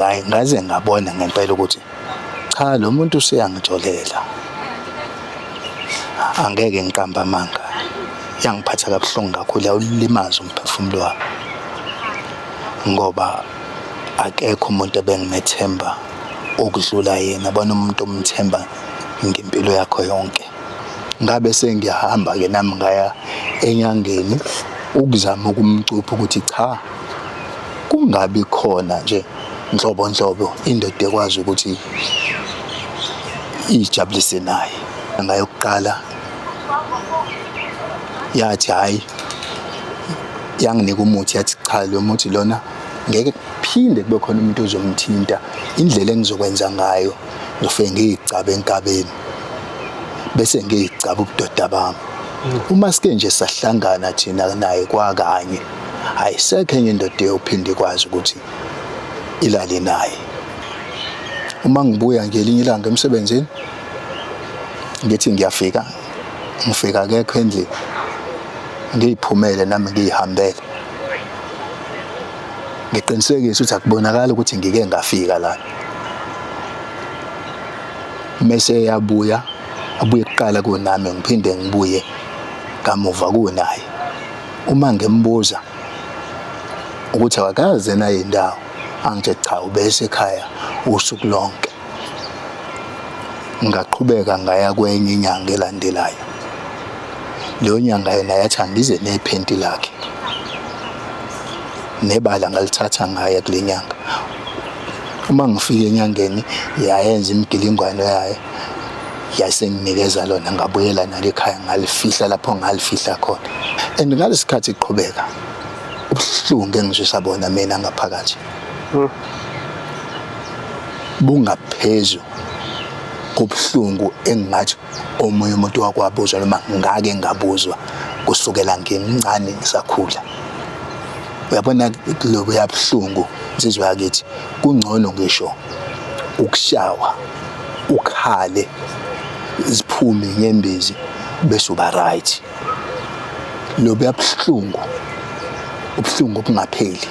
Ngangijwayela, hhayi ngaze ngabona ngempela ukuthi cha, lo muntu useyangijolela. Angeke ngiqambe amanga, yangiphatha kabuhlungu kakhulu, yawulimaza umphefumulo wami ngoba akekho umuntu ebengimethemba ukudlula yena. Bona umuntu omthemba ngempilo yakho yonke. Ngabe sengiyahamba-ke nami ngaya enyangeni ukuzama ukumcupha ukuthi cha, kungabi khona nje nhlobo nhlobo indoda ekwazi ukuthi ijabulise naye. Ngayokuqala yathi hhayi, yanginika umuthi, yathi cha, lo muthi lona ngeke kuphinde kube khona umuntu ozomthinta. Indlela engizokwenza ngayo, ngifike ngiyigcabe enkabeni bese ngiyigcaba ubudoda bami. Uma sike nje sahlangana thina naye kwakanye, ayisekho enye indoda eyophinde ikwazi ukuthi ilale naye. Uma ngibuya ngelinye ilanga emsebenzini, ngithi ngiyafika, ngifika akekho endlini, ngiyiphumele nami ngiyihambele, ngiqinisekise ukuthi akubonakali ukuthi ngike ngafika la. Mese yabuya, abuye kuqala kunami, ngiphinde ngibuye kamuva kunaye. Uma ngimbuza ukuthi akakaze naye indawo, angithe cha, ubesekhaya usuku lonke. Ngaqhubeka ngaya kwenye inyanga elandelayo. Leyo nyanga yona yathi angize nephenti lakhe, nebala ngalithatha ngaya kule nyanga. Uma ngifika enyangeni, yayenza imigilingwano yayo, yasenginikeza lona, ngabuyela nalo ekhaya, ngalifihla lapho ngalifihla khona. And ngalesi sikhathi iqhubeka, ubuhlungu engizwisa bona mina ngaphakathi bungaphezu kobuhlungu engingathi omunye umuntu wakwabuzwa noma ngake ngabuzwa kusukela ngimncane ngisakhula. Uyabona lobuya buhlungu, insizwa yakithi, kungcono ngisho ukushawa ukhale ziphume inyembezi bese uba right. Lobuya buhlungu, ubuhlungu obungapheli,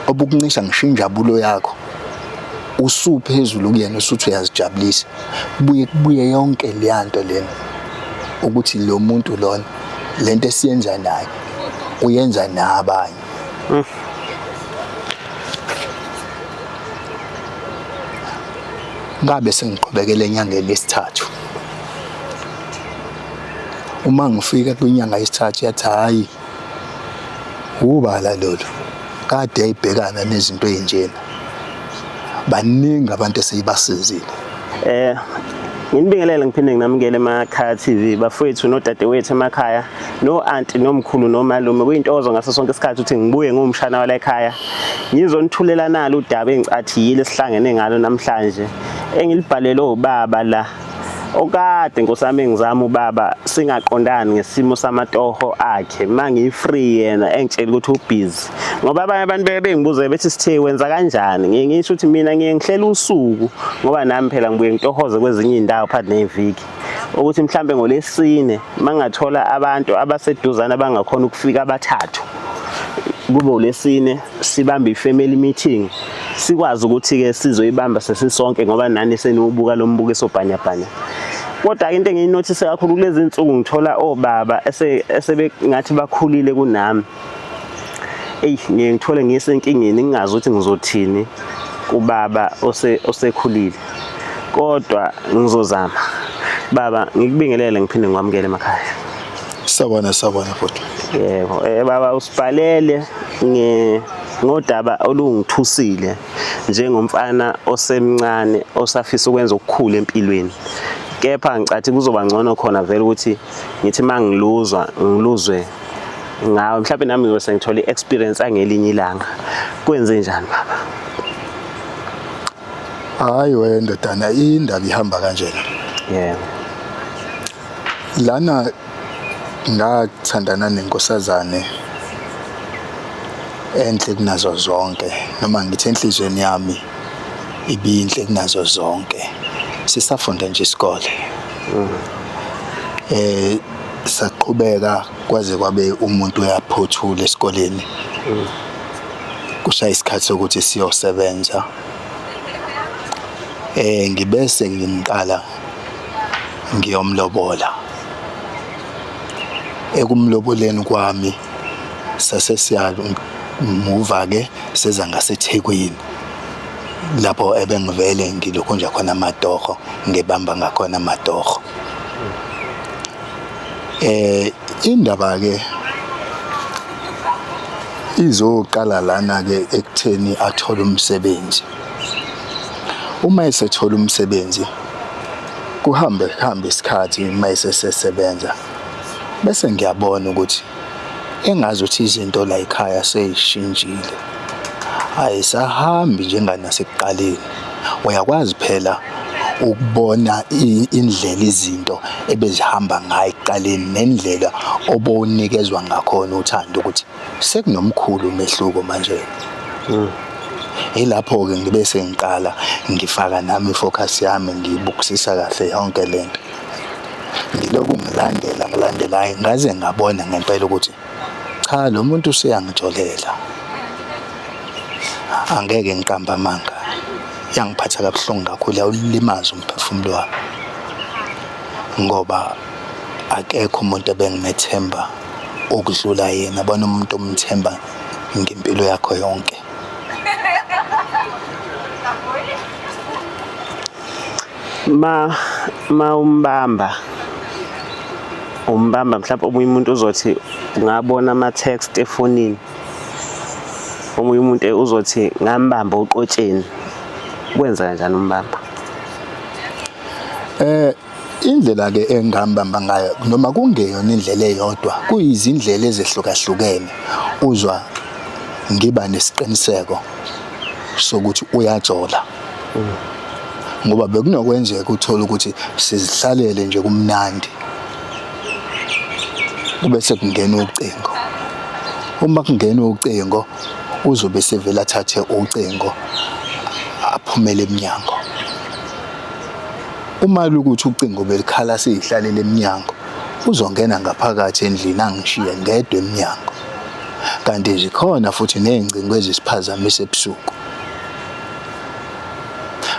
obukuncisha ngisho injabulo yakho, usuphezulu kuyena usuthi uyazijabulisa, kubuye kubuye yonke leya nto lena ukuthi lo muntu lona lento esiyenza naye uyenza nabanye. Ngabe sengiqhubekele enyangeni yesithathu. Uma ngifika kwinyanga yesithathu, yathi hhayi, ubala lolu kade yayibhekana nezinto ey'njena, baningi abantu eseyibasizile. Nginibingelele ngiphinde nginamukele emakhaya TV, bafowethu nodadewethu emakhaya, no auntie nomkhulu nomalume. Kuyintokozo ngaso sonke isikhathi ukuthi ngibuye ngumshana wala ekhaya, ngizonithulela nalo udaba engicathi yile sihlangene ngalo namhlanje, engilibhalele ubaba la okade nkosami engizama ubaba singaqondani ngesimo samatoho akhe. Mangiyi-free yena engitshela ukuthi ubhizi, ngoba abanye abantu beke bengibuze bethi, "Sithe wenza kanjani?" Ngiye ngisho ukuthi mina ngiye ngihlela usuku, ngoba nami phela ngibuye ngitohoze kwezinye iy'ndawo phakathi neviki, ukuthi mhlambe ngolesine mangathola abantu abaseduzane abangakhona ukufika abathathu, kube ulesine sibambe i-family meeting, sikwazi ukuthi-ke sizoyibamba sesisonke, ngoba nani seniwubuka lo mbukiso bhanyabhanya. Kodwa-ke into engiyinothise kakhulu kulezi nsuku, ngithola obaba esebengathi bakhulile kunami. Eyi, ngiye ngithole ngisenkingeni, ngingazi ukuthi ngizothini kubaba osekhulile, kodwa ngizozama. Baba, ngikubingelele ngiphinde ngikwamukele emakhaya. Sawubona, sawubona bhuti. Yebo, baba, usibhalele ngodaba olungithusile njengomfana osemncane osafisa ukwenza okukhulu empilweni. Kepha ngicathi kuzoba ngcono khona vele ukuthi ngithi mangiluzwa ngiluzwe ngawe, mhlawumbe nami ngizobe sengithola i-experience angelinye ilanga. Kwenze njani, baba? Hayi wena ndodana, indaba ihamba kanjena. Lana ngathandana nenkosazane enhle kunazo zonke, noma ngithi enhliziyweni yami ibinhle kunazo zonke. Sisafunda nje isikole. Saqhubeka kwaze kwabe umuntu uyaphothula esikoleni. Kushaya isikhathi sokuthi siyosebenza. Ngibese ngimqala ngiyomlobola. Ekumloboleni kwami sase siyamuva ke seza ngaseThekwini lapho ebengivele ngilokhu nje khona amatoho ngibamba ngakhona amatoho. Indaba ke izoqala lana ke ekutheni athole umsebenzi. Uma esethola umsebenzi kuhambe kuhambe isikhathi uma esesebenza bese ngiyabona ukuthi engazuthi izinto la ekhaya seyishintshile, ayisahambi njenganasekuqaleni. Uyakwazi phela ukubona indlela izinto ebezihamba ngayo ekuqaleni nendlela obowunikezwa ngakhona uthando ukuthi sekunomkhulu umehluko manje. Yilapho-ke ngibe sengiqala ngifaka nami i-focus yami ngiyibukisisa kahle yonke lento. Ngilokhu ngilandela ngilandela, hhayi ngaze ngabona ngempela ukuthi cha lo muntu useyangijolela. Angeke ngiqambe amanga, yangiphatha kabuhlungu kakhulu, yawulimaza umphefumulo wami ngoba akekho umuntu ebengimethemba ukudlula yena. Bona umuntu omthemba ngempilo yakho yonke. Ma umbamba umbamba mhlawumbe omunye umuntu uzothi ngabona ama-text efonini, omunye umuntu uzothi ngambamba oqotsheni. Kwenza kanjani umbamba? Indlela ke engihambamba ngayo noma kungeyona indlela eyodwa, kuyizindlela ezehlukahlukene. Uzwa ngiba nesiqiniseko sokuthi uyajola. Ngoba bekunokwenzeka uthole ukuthi sizihlalele nje kumnandi, kube sekungena ucingo. Uma kungena ucingo uzobe sevele athathe ucingo aphumele emnyango. Uma lukuthi ucingo belikhala siyihlalele emnyango, uzongena ngaphakathi endlini angishiye ngedwa emnyango. Kanti zikhona futhi ney'ngcingo ezisiphazamisa ebusuku.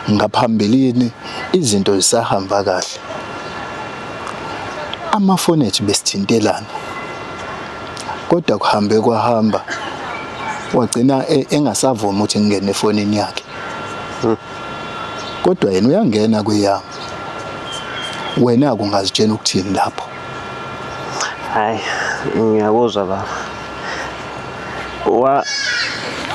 Ngaphambilini izinto zisahamba kahle, amafoni ethu besithintelana, kodwa kuhambe kwahamba wagcina engasavumi ukuthi ngingene efonini yakhe. Kodwa yena uyangena kweyami. Wena-ke ungazitshela ukuthini lapho? Hayi, ngiyakuzwa baba. Wa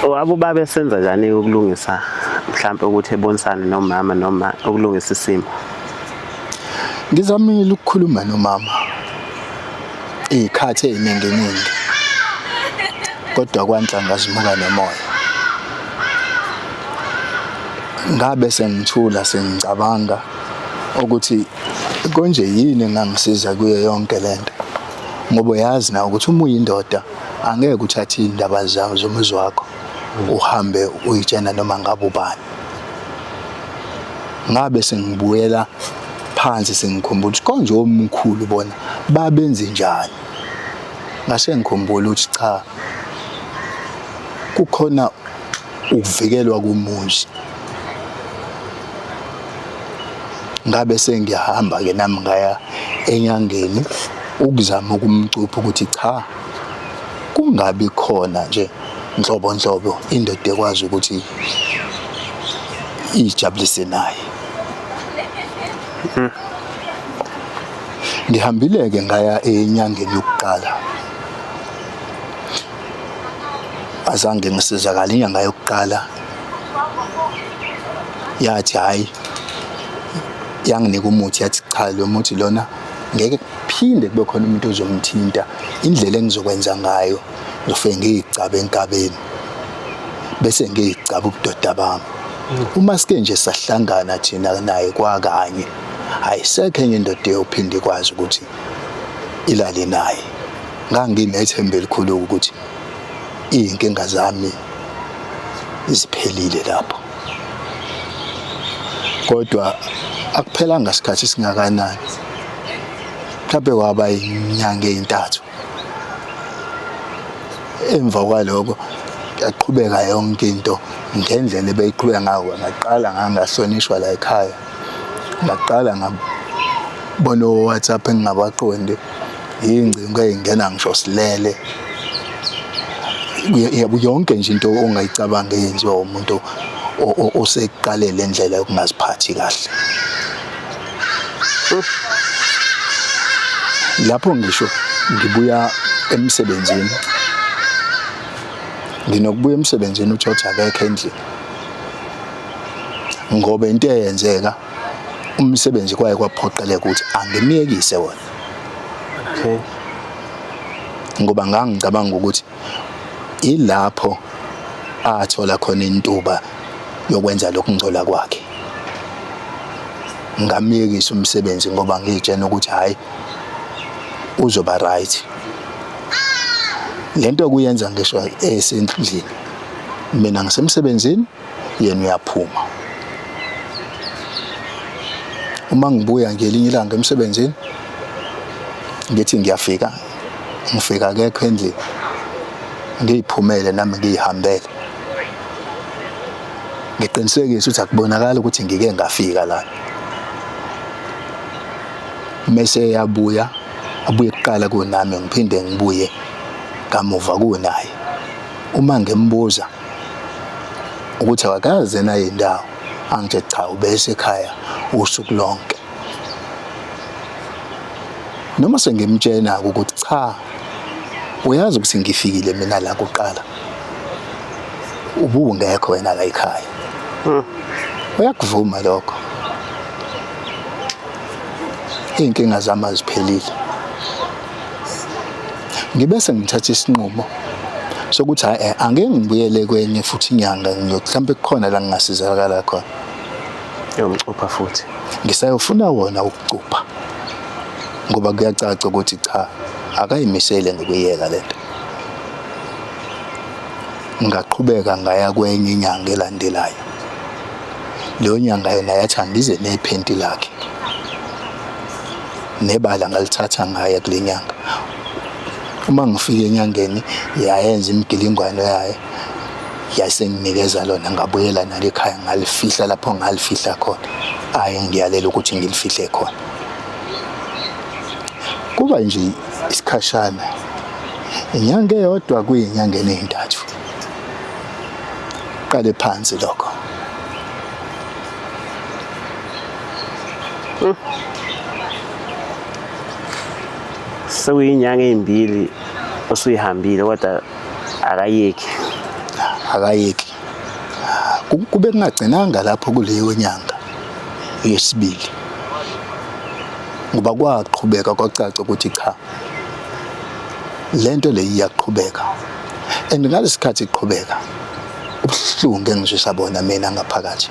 wabe ubaba esenza njani ukulungisa mhlampe ukuthi ebonisane nomama noma ukulungisa isimo? Ngizamile ukukhuluma nomama iy'khathi ey'ningi ningi, kodwa kwanhlanga zimuka nomoya. Ngabe sengithula sengicabanga ukuthi konje yini engangisiza kuyo yonke lento, ngoba uyazi nawe ukuthi uma uyindoda angeke uthathe iy'ndaba zomuzi wakho uhambe uyitshena noma ngabe ubani. Ngabe sengibuyela phansi sengikhumbula ukuthi konje omkhulu bona babenze njani. Ngase ngikhumbula ukuthi cha, kukhona ukuvikelwa komuzi. Ngabe sengiyahamba ke nami ngaya enyangeni ukuzama ukumcupha ukuthi cha, kungabi khona nje nhlobo nhlobo indoda ekwazi ukuthi ijabulise naye. Ngihambile-ke ngaya enyangeni yokuqala, azange ngisizakale. Inyanga yokuqala yathi hhayi, yanginika umuthi, yathi cha, lo muthi lona ngeke kuphinde kube khona umuntu ozomthinta. Indlela engizokwenza ngayo, ngizofike ngiyigcabe enkabeni bese ngiyigcaba ubudoda bami. Uma sike nje sahlangana thina naye kwakanye, ayisekho enye indoda eyophinde ikwazi ukuthi ilale naye. Nganginethemba elikhulu ukuthi iy'nkinga zami ziphelile lapho, kodwa akuphelanga sikhathi singakanani, mhlawumbe kwaba inyanga ey'ntathu. Emva kwaloko Yaqhubeka yonke into ngendlela ebeyiqhubeka ngayo. Ngaqala ngangahlonishwa la ekhaya, ngaqala ngabona o-WhatsApp engingabaqondi, iy'ngcingo ey'ngena ngisho silele. Yonke nje into ongayicabanga eyenziwa umuntu oseqale le ndlela yokungaziphathi kahle. Lapho ngisho ngibuya emsebenzini, nginokubuya emsebenzini uthole ukuthi akekho endlini, ngoba into eyenzeka umsebenzi kwaye kwaphoqeleka ukuthi angimyekise wona. Okay. Ngoba ngangicabanga ukuthi ilapho athola khona intuba yokwenza lokungcola kwakhe. Ngamyekisa umsebenzi ngoba ngiyitshena ukuthi hhayi uzoba right. Lento kuyenza ngisho esendlini, mina ngisemsebenzini, yena uyaphuma. Uma ngibuya ngelinye ilanga emsebenzini, ngithi ngiyafika, ngifika akekho endlini, ngiyiphumele nami ngiyihambele, ngiqinisekise ukuthi akubonakali ukuthi ngike ngafika la. Mese yabuya, abuye kuqala kunami, ngiphinde ngibuye kamuva kunaye. Uma ngimbuza ukuthi akakaze naye indawo, angithe cha, ubesekhaya usuku lonke. Noma sengimtshena ukuthi cha, uyazi ukuthi ngifikile mina la kuqala, ubungekho wena la ekhaya. Uyakuvuma lokho. Iy'nkinga zami aziphelile. Ngibe sengithatha isinqumo sokuthi hhayi, angeke ngibuyele kwenye futhi inyanga, mhlawumbe kukhona la ngingasizakala khona. Yomcupha futhi. Ngisayofuna wona ukucupha, ngoba kuyacaca ukuthi cha, akayimisele ngokuyeka lento. Ngaqhubeka ngaya kwenye inyanga elandelayo. Leyo nyanga yona yathi angize nephenti lakhe. Nebala ngalithatha ngaya kule nyanga. Uma ngifika enyangeni yayenza imigilingwano yayo, yasenginikeza lona, ngabuyela nalo ekhaya, ngalifihla lapho ngalifihla khona. Aye ngiyalela ukuthi ngilifihle khona. Kuba nje isikhashana, inyanga eyodwa kuyinyangeni ey'ntathu. Qale phansi lokho. Sekuyinyanga ey'mbili osuyihambile kodwa akayeki. Akayeki. Kube kungagcinanga lapho kuleyo nyanga yesibili, ngoba kwaqhubeka kwacaca ukuthi cha, lento le iyaqhubeka. And ngalesikhathi iqhubeka, ubuhlungu engizwisa bona mina ngaphakathi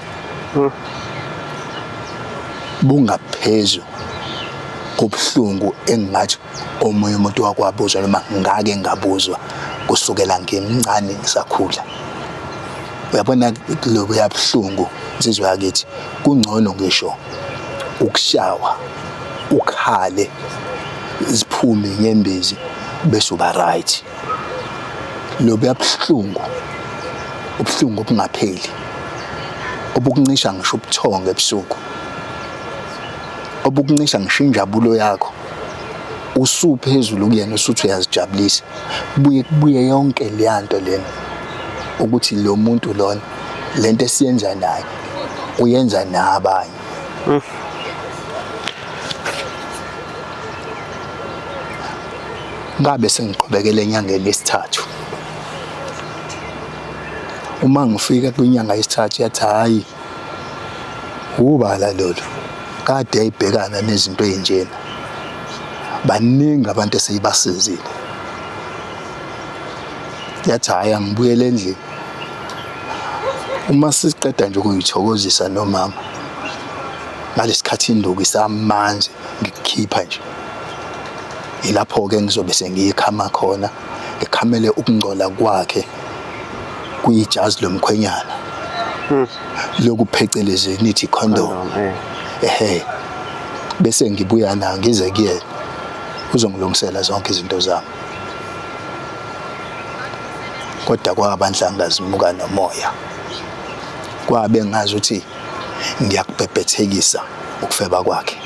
bungaphezu kobuhlungu engingathi omunye umuntu wakwabuzwa noma ngake ngabuzwa kusukela ngimncane ngisakhula. Uyabona lobuya buhlungu insizwa yakithi, kungcono ngisho ukushawa ukhale ziphume inyembezi bese uba right. Lobuya buhlungu, ubuhlungu obungapheli, obukuncisha ngisho ubuthongo ebusuku, obukuncisha ngisho injabulo yakho, usuphezulu kuyena usuthi uyazijabulisa, kubuye kubuye yonke leya nto lena ukuthi lo muntu lona lento esiyenza naye uyenza nabanye. Ngabe sengiqhubekele enyangeni yesithathu. Uma ngifika kwinyanga yesithathu yathi hhayi, ubala lolu kade yayibhekana nezinto ey'njena, baningi abantu eseyibasizile. Yathi hhayi, angibuyele endlini. Uma siqeda nje ukuyithokozisa nomama, ngalesikhathi induku isamanzi ngikukhipha nje, ilapho-ke ngizobe sengiyikhama khona, ngikhamele ukungcola kwakhe kwijazi lomkhwenyana lokuphecelezi nithi condom. Ehe, bese ngibuya na ngize kuyena, uzongilungisela zonke izinto zami. Kodwa kwabanhlanga zimuka nomoya. Kwabe ngazi ukuthi ngiyakubhebhethekisa ukufeba kwakhe.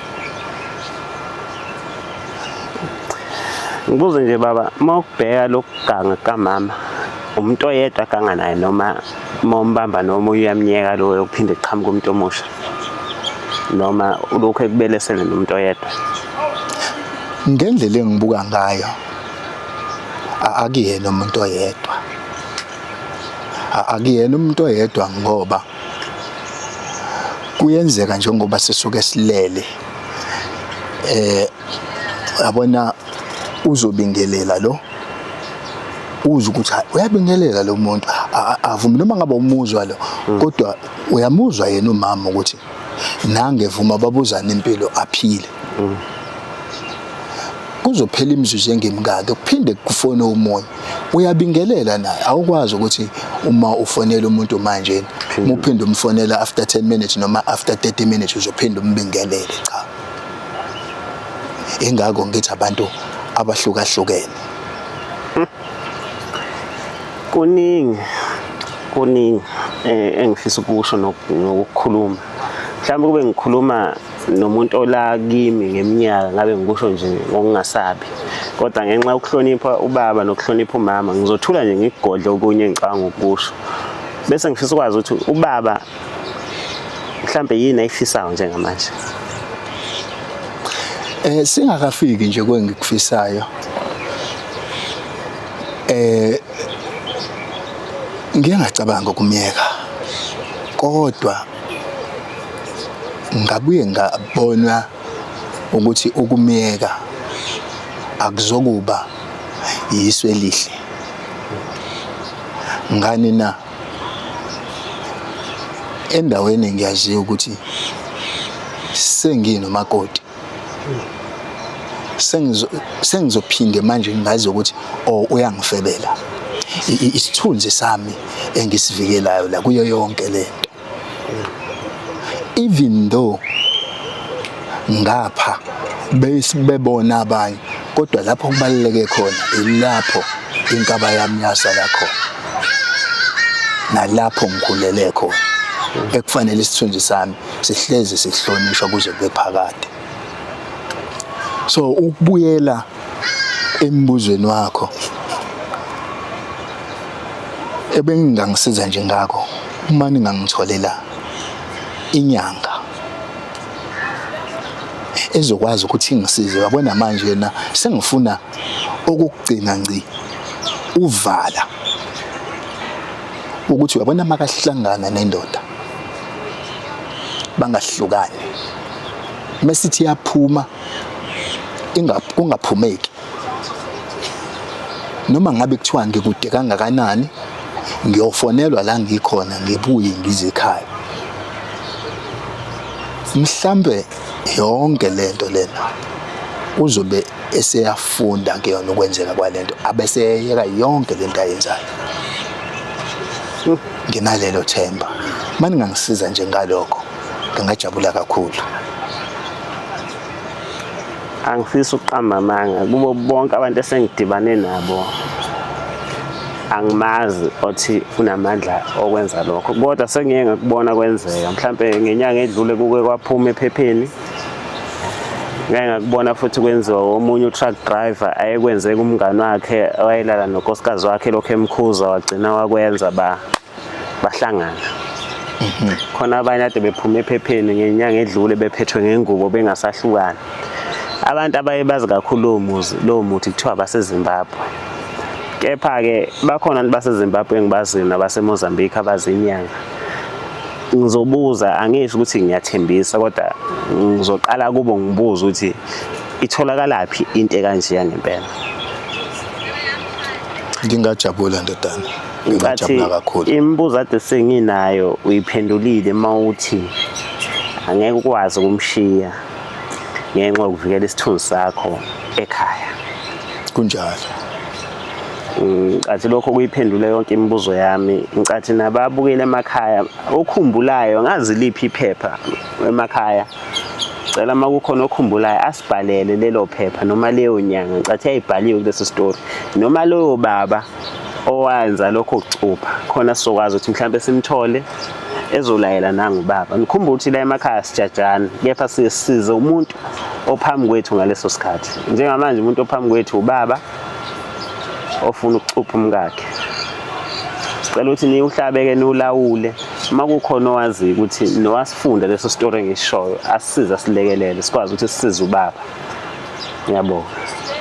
Ngibuze nje baba, uma ukubheka lokuganga kamama, umuntu oyedwa aganga naye noma uma umbamba noma uyamnyeka loyo kuphinde kuqhamuke umuntu omusha, noma ulokhu ekubelesele nomuntu oyedwa? Ngendlela engibuka ngayo, akuyena umuntu oyedwa, akuyena umuntu oyedwa, ngoba kuyenzeka njengoba sisuke silele, yabona, uzobingelela lo, uzwe ukuthi hayi, uyabingelela lo muntu, avumi noma ngabe umuzwa lo, kodwa uyamuzwa yena umama ukuthi nangevuma babuzana impilo, aphile. Kuzophela imizuzu engemingaki, kuphinde kufone omunye, uyabingelela naye. Awukwazi ukuthi uma ufonela umuntu manje, uma uphinde umfonela after 10 minutes noma after 30 minutes, uzophinda umbingelele. Cha, ingakho ngithi abantu abahlukahlukene. Kuningi, kuningi engifisa ukusho nokukhuluma. Mhlawumbe kube ngikhuluma nomuntu ola kimi ngeminyaka, ngabe ngikusho nje ngokungasabi, kodwa ngenxa yokuhlonipha ubaba nokuhlonipha umama, ngizothula nje, ngikugodle okunye engicabanga ukukusho. Bese ngifisa ukwazi ukuthi ubaba mhlambe yini ayifisayo njengamanje. Singakafiki nje kwengikufisayo, ngike ngacabanga ukumyeka, kodwa ngabuye ngabona ukuthi ukumyeka akuzokuba yisu elihle. Ngani na? Endaweni ngiyaziwa ukuthi senginomakoti, sengizophinde manje ngazi ukuthi, oh, uyangifebela. Isithunzi sami engisivikelayo la kuyo yonke lento, even though ngapha bebona abanye, kodwa lapho kubaluleke khona ilapho inkaba yami yasala khona, nalapho ngikhulele khona, ekufanele isithunzi sami sihlezi sihlonishwa kuze kube phakade. So ukubuyela embuzweni wakho, ebengingangisiza nje ngakho uma ningangitholela inyanga ezokwazi ukuthi ingisize. Yabona manje na sengifuna okugcina ngci uvala ukuthi, uyabona, makahlangana nendoda bangahlukani, mesithi yaphuma kungaphumeki, noma ngabe kuthiwa ngikude kangakanani, ngiyofonelwa la ngikhona, ngibuye ngize ekhaya. Mhlambe yonke lento lena uzobe eseyafunda kuyona ukwenzeka kwalento, abese eyeka yonke lento ayenzayo. Nginalelo themba. Mani ngangisiza nje ngalokho, ngingajabula kakhulu. Angifisi ukuqamba amanga, kubo bonke abantu esengidibane nabo angimazi othi unamandla okwenza lokho, kodwa sengiye ngakubona kwenzeka. Mhlampe ngenyanga edlule kuke kwaphuma ephepheni, ngeke ngakubona futhi kwenziwa omunye u-truck driver ayekwenze kumngani wakhe owayelala nonkosikazi wakhe, lokhu emkhuza, wagcina wakwenza, ba bahlangana khona. Abanye ade bephuma ephepheni ngenyanga edlule bephethwe ngengubo, bengasahlukani. Abantu abaye bazi kakhulu lowo muzi, lowo muthi, kuthiwa baseZimbabwe. Kepha-ke bakhona abantu baseZimbabwe engibaziyo nabaseMozambique abazinyanga. Ngizobuza, angisho ukuthi ngiyathembisa, kodwa ngizoqala kubo ngibuze ukuthi itholakalaphi into ekanjeya ngempela. Ngingajabula, ndodana. Ngicathi Ngingajabula kakhulu. Imibuzo ade senginayo uyiphendulile uma uthi angeke ukwazi ukumshiya ngenxa yokuvikela isithunzi sakho ekhaya. Kunjalo. Ngicathi lokho kuyiphendule yonke imibuzo yami. Ngicathi nababukele emakhaya okhumbulayo ngazi liphi iphepha emakhaya, cela uma kukhona okhumbulayo asibhalele lelo phepha noma leyo nyanga. Ngicathi yayibhaliwe kulesi story noma loyo baba. owenza lokho kucupha, khona sizokwazi ukuthi mhlawumbe simthole ezolayela nangubaba. Nikhumbule ukuthi la emakhaya sijajana, kepha sisize umuntu ophambi kwethu ngaleso sikhathi. Njengamanje umuntu ophambi kwethu ubaba ofuna ukucupha umkakhe. Sicela ukuthi niwuhlabe-ke niwulawule. Uma kukhona owaziyo ukuthi nowasifunda leso sitori engisishoyo, asisize asilekelele sikwazi ukuthi sisize ubaba. Ngiyabonga.